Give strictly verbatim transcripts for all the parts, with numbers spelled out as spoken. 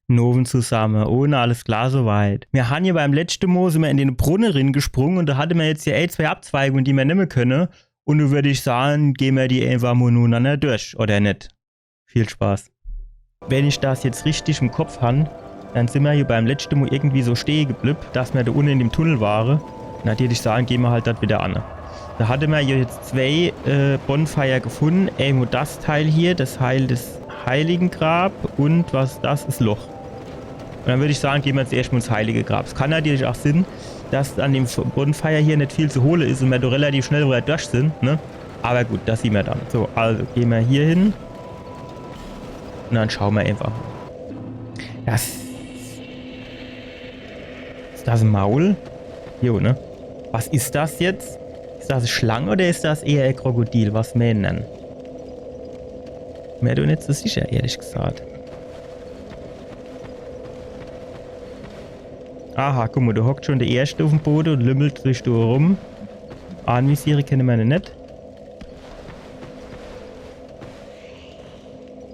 Nowend zusamme. Ohne, alles klar soweit. Mir han jo beim letschte Mo, sin mir in de Brunne rin gesprunge un do hatte mir jetzt jo e, zwee Abzweigunge, die mir nemme kenne. Un do würd ich sage, geh mir die eenfach mo nunanner durch, oder net? Viel Spaß. Wenn ich das jetzt richtig im Kopf han, dann sin mir jo beim letschte Mo irgendwie so stehe geblieb, dass mir do unne in dem Tunnel ware. Natürlich sage, geh mir halt dort wieder an. Do hatte mir jo jetzt zwee äh, Bonfire gefunne. Emo das Teil hier, das Heil des Heiligen Grab un was das is Loch. Un dann würd ich sage, geh mir zuerscht mo ins Heilige Grab. Es kann natürlich ach sin, dass an dem F- Bonfire hier net viel zu hole is un mir do relativ schnell wieder durch sin, ne? Aber gut, das sieh mir dann. So, also geh mir hier hin. Un dann schau mir eenfach mo. Das. Is das e Maul? Jo, ne? Was is das jetzt? Is das e Schlang oder is das eher e Krokodil? Was meenen? Mir do net so sicher, ehrlich gesagt. Aha, guck mo, do hockt schon de Erschte uffm Bode un lümmelt sich do rum. Anvisiere kenne mer ne net.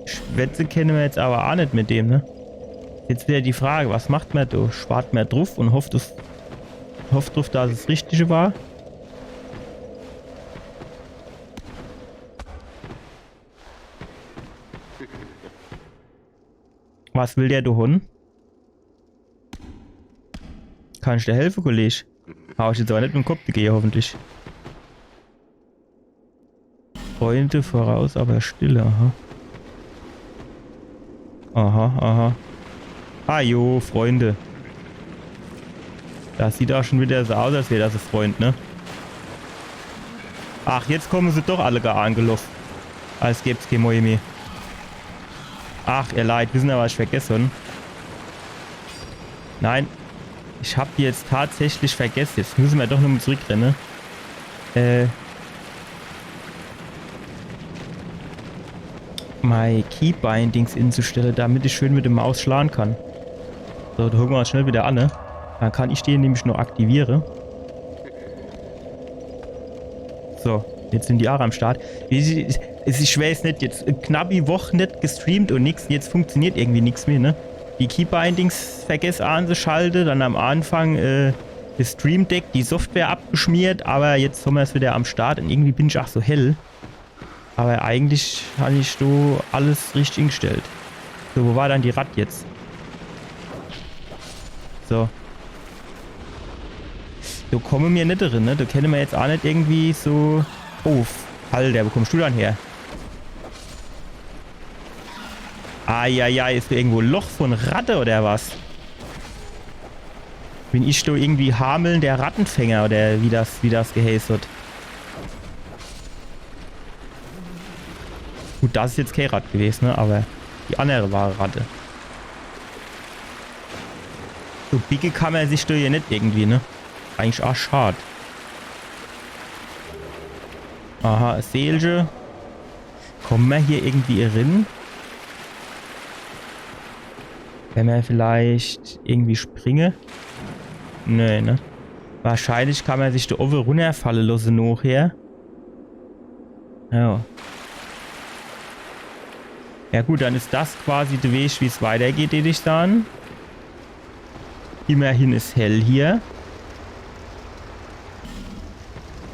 Schwätze kenne mer jetzt aber ach net mit dem, ne? Jetzt wieder die Frage, was macht mer do? Spart mer druff un hofft, es, hofft druff, dass es Richtige war? Was will der do hunne? Kann ich dir helfe, Kolleg? Hau ich jetzt aber net mit dem Kopf dagege, hoffentlich. Freunde voraus, aber stille, aha. Aha, aha. Ah jo, Freunde. Das sieht ach schon wieder so aus, als wär das e Freund, ne? Ach, jetzt komme se doch alle gar angeloff. Als gäb's kee Moje meh. Ach, ihr Leit, wisst ihr, was ich vergesse hun? Nein. Ich hab die jetzt tatsächlich vergesse. Jetzt müsse mer doch nochmo zurückrenne. Äh. Mei Keybindings inzustelle, damit ich schön mit de Maus schlage kann. So, do hocke mer uns schnell wieder an, ne? Dann kann ich die nämlich noch aktiviere. So, jetzt sin die ach am Start. Wie, es, ich weiß net, jetzt knapp e Woch net gestreamt un nix, jetzt funktioniert irgendwie nix meh, ne? Die Keybindings vergess anzuschalte, dann am Anfang, äh, das Stream Deck, die Software abgeschmiert, aber jetzt hommer's wieder am Start un irgendwie bin ich ach so hell. Aber eigentlich han ich do alles richtig ingestellt. So, wo war dann die Ratt jetzt? So. Do komme mer net drin, ne? Do kenne mer jetzt ach net irgendwie so. Oh, Alter, wo kommst du dann her? Eieiei, is do irgendwo e Loch vun Ratte oder was? Bin ich do irgendwie Hameln der Rattenfänger oder wie das, wie das geheiß hat? Gut, das is jetzt kee Ratt gewese, ne? Aber die annere war e Ratte. So bicke kann mer sich do jo net irgendwie, ne? Eigentlich ach schad. Aha, Seelche. Komme mer hier irgendwie rin? Wenn mer vielleicht irgendwie springe? Nee, ne? Wahrscheinlich kann mer sich do owwe runnerfalle losse nochher. Ja. Ja gut, dann is das quasi de Weg, wie's weitergeht, deet ich saan. Immerhin is hell hier.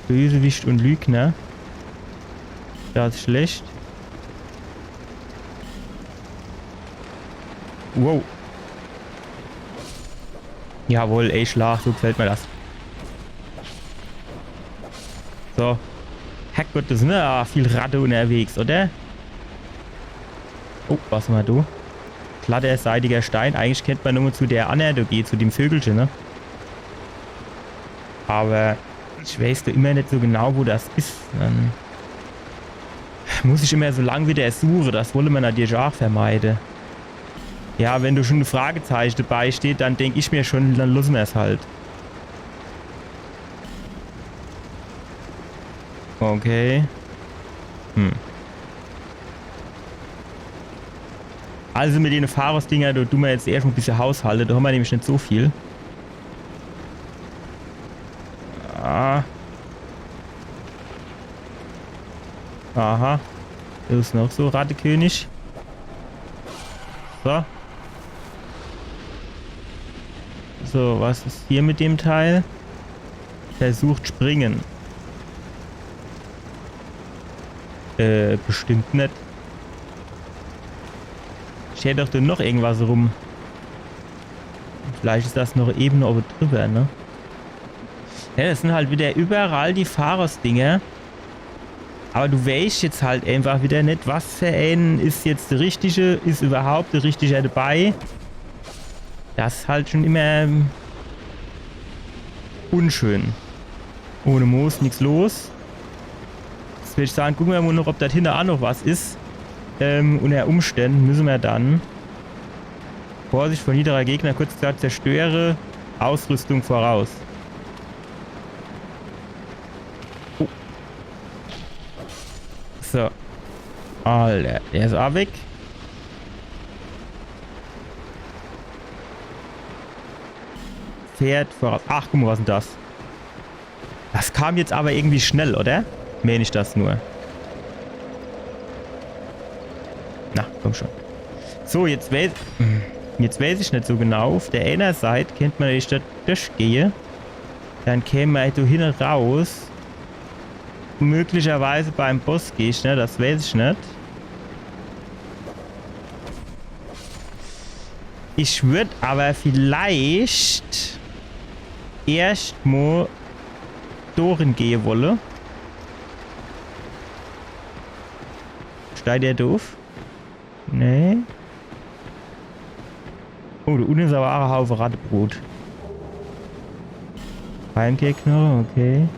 Bösewicht un Lügner. Das is schlecht. Wow. Jawohl, ey, Schlag, so gefällt mer das. So. Herrgott, do sin jo viel Ratte unnerwegs, oder? Oh, was ma do? Glatter, seidiger Stein. Eigentlich kennt ma nur zu der annere do gehe, zu dem Vögelche, ne? Aber ich weiß do immer net so genau, wo das is. Dann muss ich immer so lang wieder suche. Das wolle ma natürlich ach vermeide. Ja, wenn do schon e Fragezeiche dabei steht, dann denk ich mir schon, dann losse mer's halt. Okay. Hm. Also mit dene Pharros-Dinger, do du ma jetzt erscht mo e bissje Haushalte, do homma nämlich net so viel. Ah. Aha. Do is noch so Rattekönig. So. So, was is hier mit dem Teil? Versucht springen. Äh, bestimmt net. Steht doch do noch irgendwas rum. Vielleicht is das noch Ebene owwe drüber, ne? Ja, das sin halt wieder überall die Pharos-Dinger. Aber du weeßt jetzt halt einfach wieder net, was für een is jetzt de richtige, is überhaupt de richtige dabei. Das is halt schon immer, ähm, unschön. Ohne Moos nix los. Jetzt würd ich sagen, gucke mer mol noch, ob do hinne aa noch was is. Ähm, unter Umständen müsse mer dann Vorsicht vor niederer Gegner, kurz gesagt, zerstöre Ausrüstung voraus. Oh. So. Alter, der is aa weg. Pferd voraus. Ach, guck mol, was is dann das? Das kam jetzt aber irgendwie schnell, oder? Meen ich das nur? Na, komm schon. So, jetzt weeß, jetzt weeß ich net so genau. Auf der eener Seit kennt mer echt do durchgehe. Dann käm mer do hinne raus. Möglicherweise beim Bossgegner, das weeß ich net. Ich würd aber vielleicht erscht mo do rin gehe wolle. Steht der do uff? Nee. Oh, do unne is aber aa e Haufe Rattebrut. Kein Gegner, okay.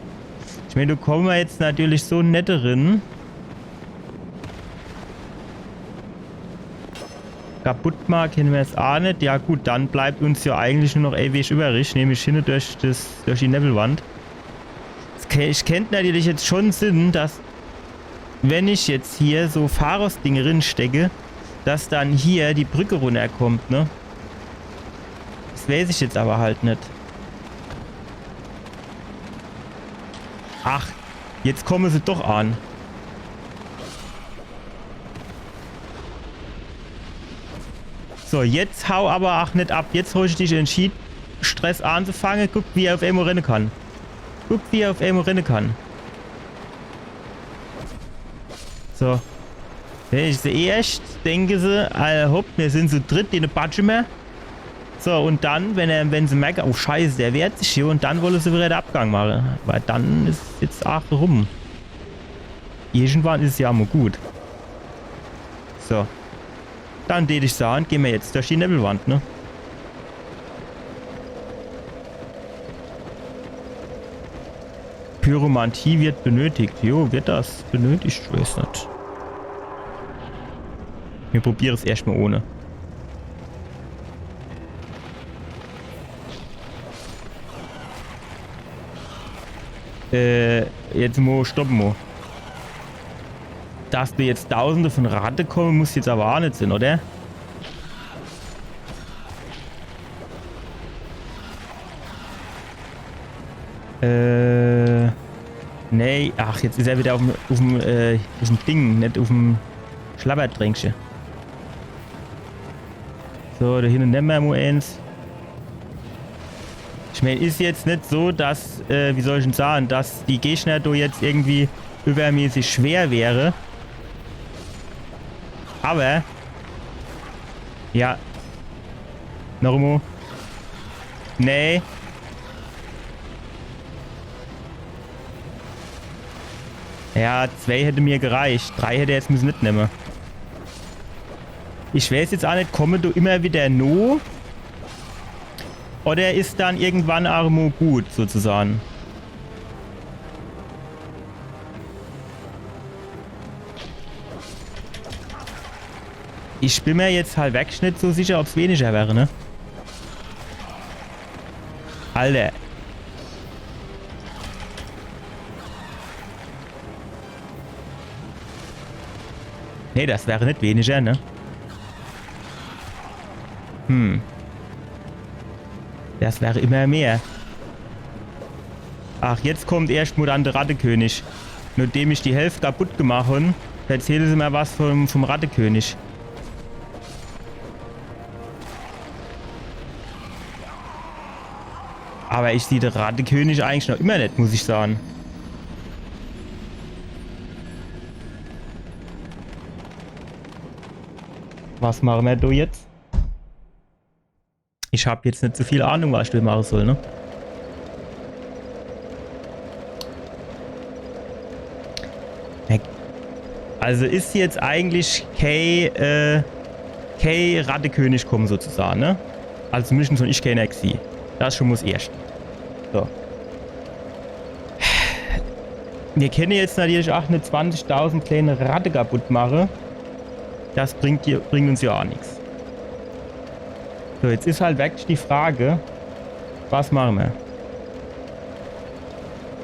Ich meen, do komme mer jetzt natürlich so net rin. Kaputt mache kenne mer's aa net. Ja gut, dann bleibt uns ja eigentlich nur noch ee Weg übrig, nämlich hinne durch das, durch die Nebelwand. Es ke-, ich kennt natürlich jetzt schon sinn, dass wenn ich jetzt hier so Pharos-Ding rinstecke, dass dann hier die Brücke runnerkommt, ne? Das weeß ich jetzt aber halt net. Ach, jetzt komme se doch an. So, jetzt hau aber aa net ab. Jetzt hoscht dich entschied, Stress anzufange. Guck, wie er auf emol renne kann. Guck, wie er auf emol renne kann. So. Wenn ich se erscht, denke se, Alter, hopp, mir sin zu dritt, dene batsche mer. So, und dann, wenn er, wenn se merke, oh Scheiße, der wehrt sich hier, und dann wolle se wieder de Abgang mache. Weil dann is jetzt aa rum. Irgendwann is ja mo gut. So. Dann tät ich sage, gehn mer jetzt durch die Nebelwand, ne? Pyromantie wird benötigt. Jo, wird das benötigt? Ich weeß net. Mir probiere's erscht mo ohne. Äh, jetzt mo, stopp mo. Dass do jetzt Tausende von Ratte komme, muss jetzt aber aa net sinn, oder? Äh, nee, ach, jetzt is er wieder uffm, uffm, äh, uffm Ding, net uffm Schlabbertränkche. So, do hinne nemme mer mo eens. Ich meen, is jetzt net so, dass, äh, wie soll ich dann sage, dass die Gegner do jetzt irgendwie übermäßig schwer wäre. Aber, ja. Noch emol. Nee. Ja, zwei hätt mir gereicht. Drei hätt er jetzt müsse mitnemme. Ich weeß jetzt aa net, komme do immer wieder no? Oder is dann irgendwann aa mo gut, sozusagen? Ich bin mir jetzt halt wirklich net so sicher, ob's weniger wäre, ne? Alter. Nee, das wäre net weniger, ne? Hm. Das wäre immer mehr. Ach, jetzt kommt erscht mo dann de Rattekönig. Nochdem ich die Hälft kaputt gemacht hon, verzähle se mer was vom, vom Rattekönig. Aber ich sieh de Rattekönig eigentlich noch immer net, muss ich sage. Was mache mer do jetzt? Ich hab jetzt net so viel Ahnung, was ich do mache soll, ne? Also is jetzt eigentlich kee, äh, kee Rattekönig komme sozusage, ne? Also zumindescht hon ich keener gesieh. Das is schun mol s Erschte. So. Mir kenne jetzt natürlich ach net zwanzichdausend kleine Ratte kaputt mache. Das bringt, dir, bringt uns jo ach nix. So, jetzt is halt wirklich die Frage, was mache mer?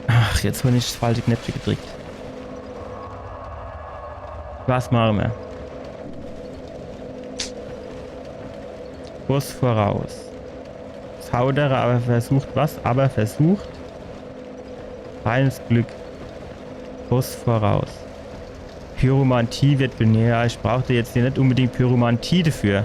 Ach, jetzt hon ich s falsche Knäppche gedrickt. Was mache mer? Boss voraus. Zaudere, aber versucht was? Aber versucht. Reines Glück. Boss voraus. Pyromantie wird benäher. Ich brauch do jetzt hier net unbedingt Pyromantie dafür.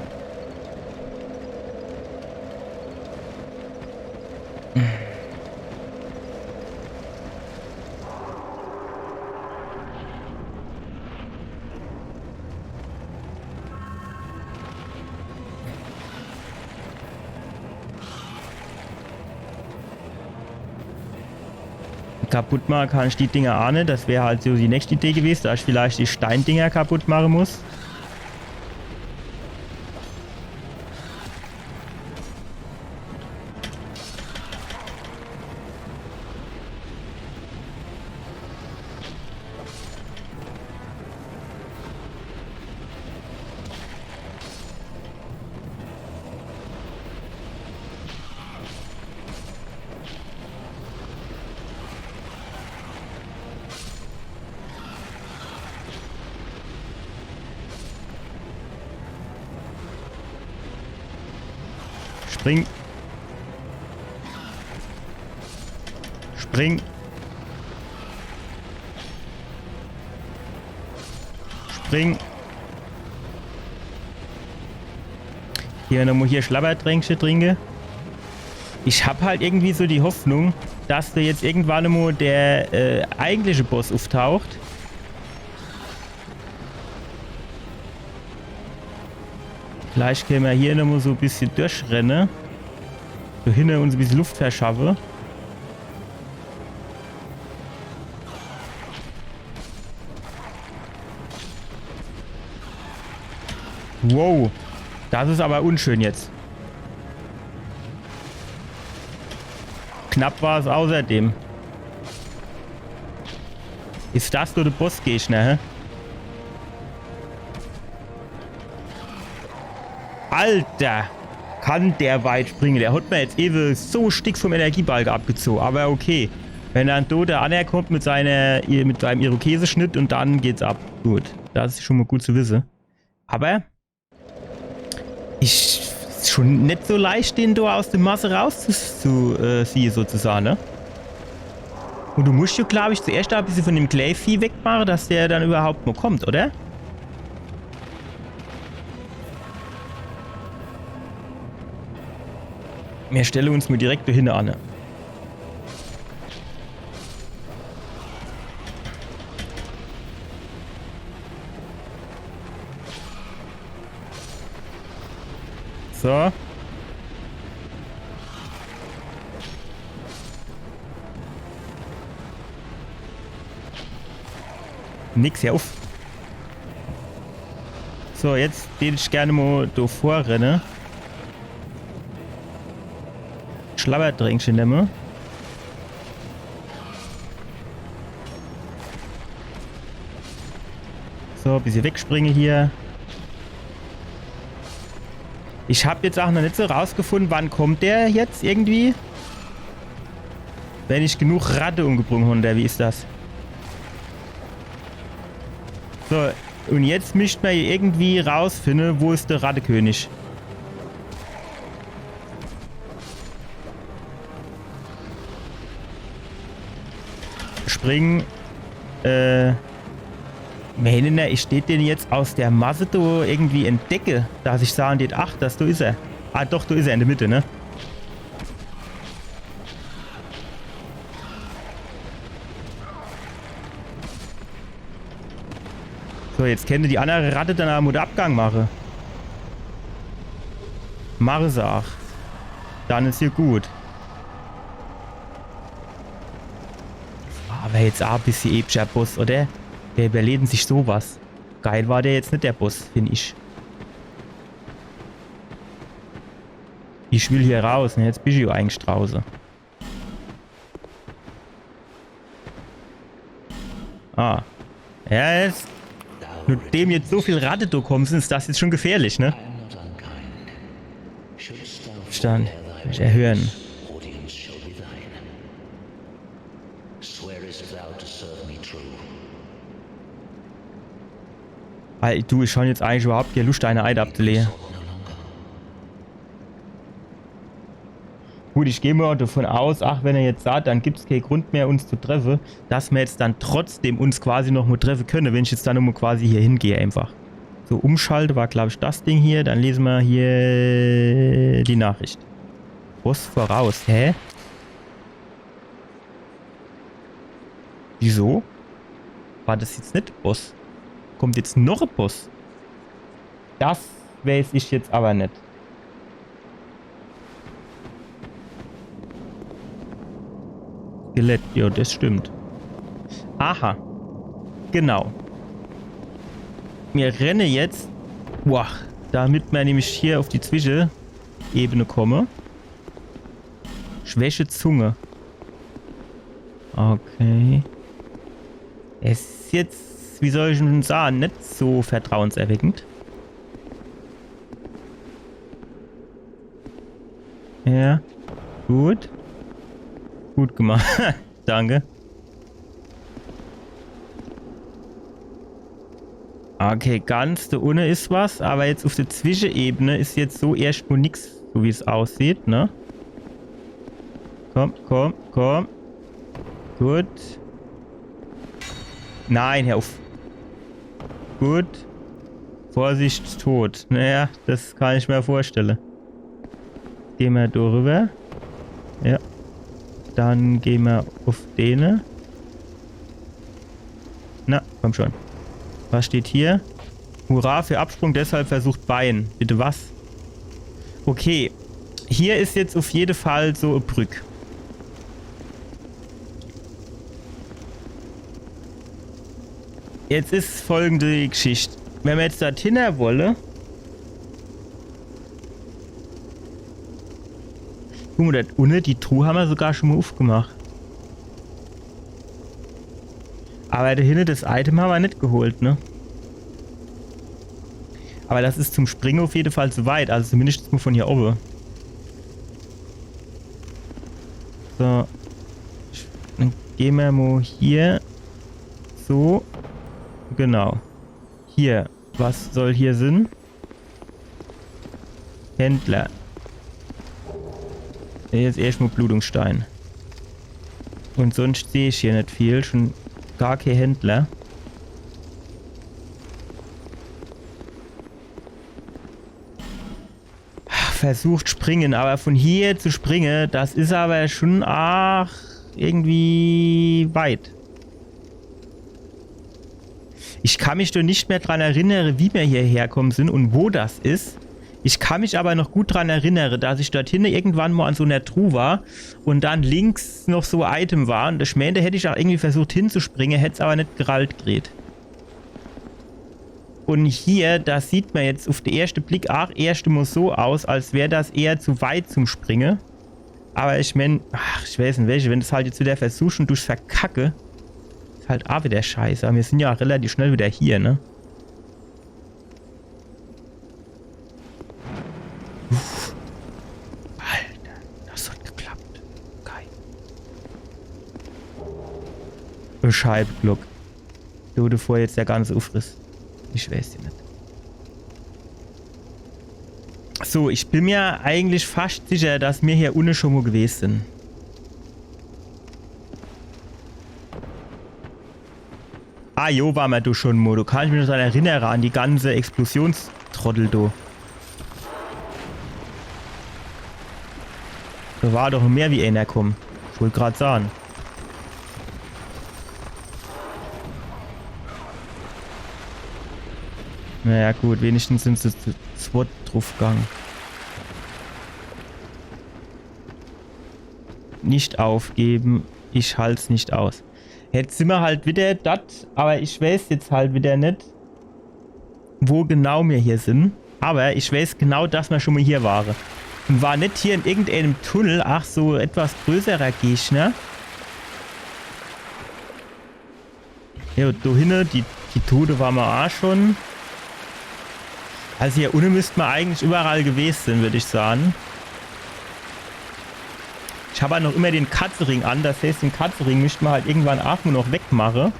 Kaputt mache kann ich die Dinger ach net. Das wär halt so die nächschte Idee gewese, dass ich vielleicht die Steindinger kaputt mache muss. Spring. Spring. Spring. Hier nochmol hier Schlabbertränkche trinke. Ich hab halt irgendwie so die Hoffnung, dass do jetzt irgendwann emol der, äh, eigentliche Boss uftaucht. Vielleicht kenne mer hier nochmol so e bissje durchrenne. So hinner uns e bissje Luft verschaffe. Wow. Das is aber unschön jetzt. Knapp war's außerdem. Is das nur de Bossgegner, hä? Alter! Kann der weit springe. Der hat mer jetzt ewe so e Stick vom Energiebalke abgezoge. Aber okay. Wenn dann do der anner kommt mit seiner, mit seinem Irokeseschnitt und dann geht's ab. Gut, das is schon mol gut zu wisse. Aber is schon net so leicht, den do aus de Masse raus zu, zu äh, siehe, sozusage, ne? Und du muscht jo, glaub ich, zuerscht e bissje von dem Kläävieh wegmache, dass der dann überhaupt mol kommt, oder? Mir stelle uns mol direkt do hinne anne. So. Nix, hör uff. So, jetzt dät ich gern mol do vorrenne. Schlabbertränkche nemme. So, bissje wegspringe hier. Ich hab jetzt ach noch net so rausgefunne, wann kommt der jetzt irgendwie? Wenn ich genug Ratte umgebrung hon, oder wie is das? So, und jetzt misst mer irgendwie rausfinne, wo is de Rattekönig. Spring. Äh. Meener, ich dät den jetzt aus der Masse do irgendwie entdecke, dass ich sage dät, ach, das, do is er. Ah, doch, do is er in de Mitte, ne? So, jetzt kenne die annere Ratte dann ach mol de Abgang mache. Mache se ach. Dann is hier gut. War awwer jetzt ach e bissje epischer Boss, oder? Wer iwwerleht sich so was? Geil war der jetzt net, der Boss, find ich. Ich will hier raus, ne? Jetzt bin ich jo eigentlich drauße. Ah. Ja, jetzt. Nachdem jetzt so viel Ratte do komme sin, is das jetzt schon gefährlich, ne? Stand. Erhöhen. Swearest thou to serve me true? Weil du, ich schon jetzt eigentlich überhaupt keine Lust, deine Eid abzulegen. Gut, ich gehe mal davon aus, ach, wenn er jetzt sagt, dann gibt's keinen Grund mehr, uns zu treffen, dass wir jetzt dann trotzdem uns quasi noch mal treffen können, wenn ich jetzt dann noch mal quasi hier hingehe einfach. So, umschalte war, glaube ich, das Ding hier. Dann lesen wir hier die Nachricht. Boss voraus. Hä? Wieso? War das jetzt net Boss? Kommt jetzt noch ein Boss? Das weiß ich jetzt aber net. Skelett, ja, das stimmt. Aha. Genau. Wir rennen jetzt. Boah, damit wir nämlich hier auf die Zwischenebene kommen. Schwäche Zunge. Okay. Es ist jetzt, wie soll ich denn sagen, nicht so vertrauenserweckend. Ja. Gut. Gut gemacht. Danke. Okay, ganz da unne ist was, aber jetzt auf der Zwischenebene ist jetzt so erstmal nix, so wie es aussieht, ne? Komm, komm, komm. Gut. Nein, hör auf. Gut. Vorsicht, tot. Naja, das kann ich mir vorstellen. Gehen wir da rüber. Ja. Dann gehen wir auf dene. Na, komm schon. Was steht hier? Hurra für Absprung, deshalb versucht Bein. Bitte was? Okay. Hier ist jetzt auf jeden Fall so eine Brücke. Jetzt ist folgende Geschichte. Wenn wir jetzt dort hinne wollen, guck mal, dort unne, die Truhe haben wir sogar schon mal aufgemacht. Aber da hinne das Item haben wir nicht geholt, ne? Aber das ist zum Springen auf jeden Fall zu weit, also zumindest mal von hier oben. So. Dann gehen wir mal hier. So. Genau. Hier. Was soll hier sein? Händler. Jetzt erstmal Blutungsstein. Und sonst sehe ich hier nicht viel. Schon gar kein Händler. Versucht springen, aber von hier zu springen, das ist aber schon ach irgendwie weit. Ich kann mich doch nicht mehr dran erinnern, wie wir hierher kommen sind und wo das ist. Ich kann mich aber noch gut dran erinnern, dass ich dort hinne irgendwann mal an so einer Truhe war und dann links noch so ein Item war. Und ich meine, da hätte ich auch irgendwie versucht hinzuspringen, hätte es aber nicht gerallt gekriegt. Und hier, das sieht mir jetzt auf den ersten Blick auch erst mal so aus, als wäre das eher zu weit zum Springen. Aber ich mein, ach, ich weiß nicht, welche, wenn das halt jetzt wieder versuchst und du's verkacke, ist halt auch wieder scheiße. Aber wir sind ja auch relativ schnell wieder hier, ne? Uff. Alter, das hat geklappt. Geil. Scheibe, Glock. Du, bevor jetzt der ganze Ufriss. Ich weiß ja nicht. So, ich bin mir eigentlich fast sicher, dass wir hier unne schon mal gewesen sind. Ah, jo, waren wir du schon mal. Du kannst mich noch daran erinnern, an die ganze Explosionstrottel, du. Da war doch mehr wie einer kommen. Ich wollte gerade sagen. Naja, gut, wenigstens sin se zu zwett druffgang. Nicht aufgeben, ich halt's nicht aus. Jetzt sin mer halt wieder dort, aber ich weiß jetzt halt wieder net, wo genau mir hier sin. Aber ich weiß genau, dass mer schon mal hier ware. Und war net hier in irgendeinem Tunnel, ach, so etwas größerer Gegner. Ja, do hinne, die, die Tode ware mer auch schon. Also hier unne müsst mer eigentlich überall gewesen sin, würd ich sagen. Ich hab halt noch immer den Katzering an, das heißt, den Katzering müsst mer halt irgendwann auch nur noch wegmache.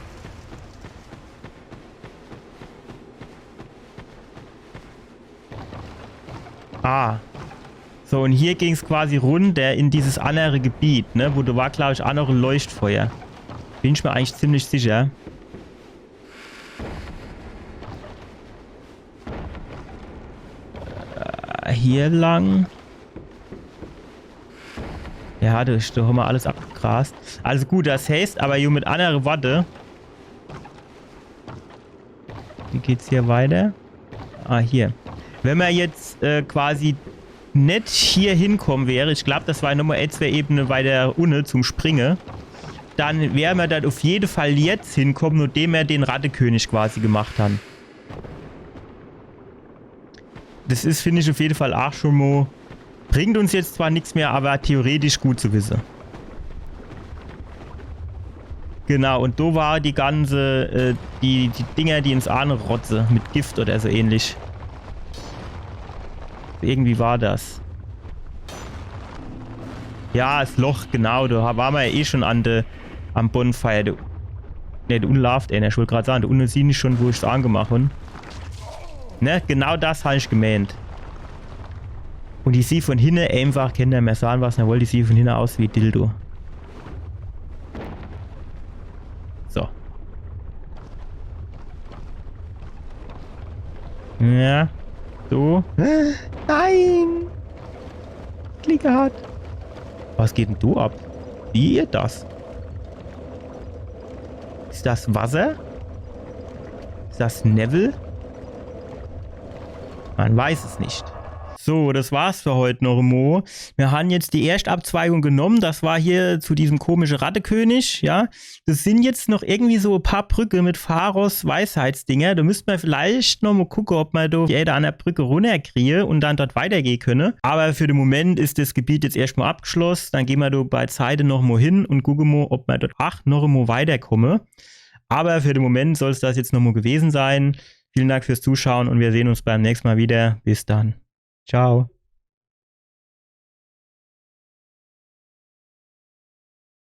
Ah. So, und hier ging's quasi runter in dieses andere Gebiet, ne? Wo do war, glaub ich, auch noch ein Leuchtfeuer. Bin ich mir eigentlich ziemlich sicher. Äh, hier lang. Ja, do, do haben wir alles abgegrast. Also gut, das heißt aber hier mit andere Worte. Wie geht's hier weiter? Ah, hier. Wenn mer jetzt äh, quasi net hier hinkommen wäre, ich glaub, das war nochmal ein, zwei Ebene weiter unne zum Springe, dann wäre mer dann auf jede Fall jetzt hinkommen, nachdem mer den Rattekönig quasi gemacht haben. Das is, find ich, auf jede Fall auch schon mal. Bringt uns jetzt zwar nix mehr, aber theoretisch gut zu wisse. Genau, und do war die ganze, äh, die, die Dinger, die ins Ahne rotze, mit Gift oder so ähnlich. Irgendwie war das. Ja, das Loch, genau, do ha- war mer ja eh schon an de, am Bonfire. Do, ne, do unne lauft einer, ich wollt grad sagen, do unne sieh ich schon, wo ich's angemacht hun. Ne, genau das hab ich gemeint. Und die sieht von hinne einfach, kennt ihr mir sagen, was ihr wollt, die sieht von hinne aus wie Dildo. So. Ja. So. Nein! Klick gehabt. Was geht denn do ab? Wie ihr das? Is das Wasser? Is das Newwel? Man weiß es nicht. So, das war's für heut noch emol. Mir han jetzt die erscht Abzweigung genommen. Das war hier zu diesem komische Rattekönig, ja. Das sin jetzt noch irgendwie so e paar Brücke mit Pharos Weisheitsdinger. Do müsst mer vielleicht noch mo gucke, ob mer do die ene oder anner Brücke runnerkrie und dann dort weitergehe könne. Aber für den Moment is das Gebiet jetzt erscht mo abgeschloss. Dann geh mer do bei Zeite noch mo hin und gucke mo, ob mer dort ach noch mo weiterkomme. Aber für den Moment soll's das jetzt noch mo gewesen sein. Vielen Dank fürs Zuschauen und wir sehen uns beim nächsten Mal wieder. Bis dann. Ciao.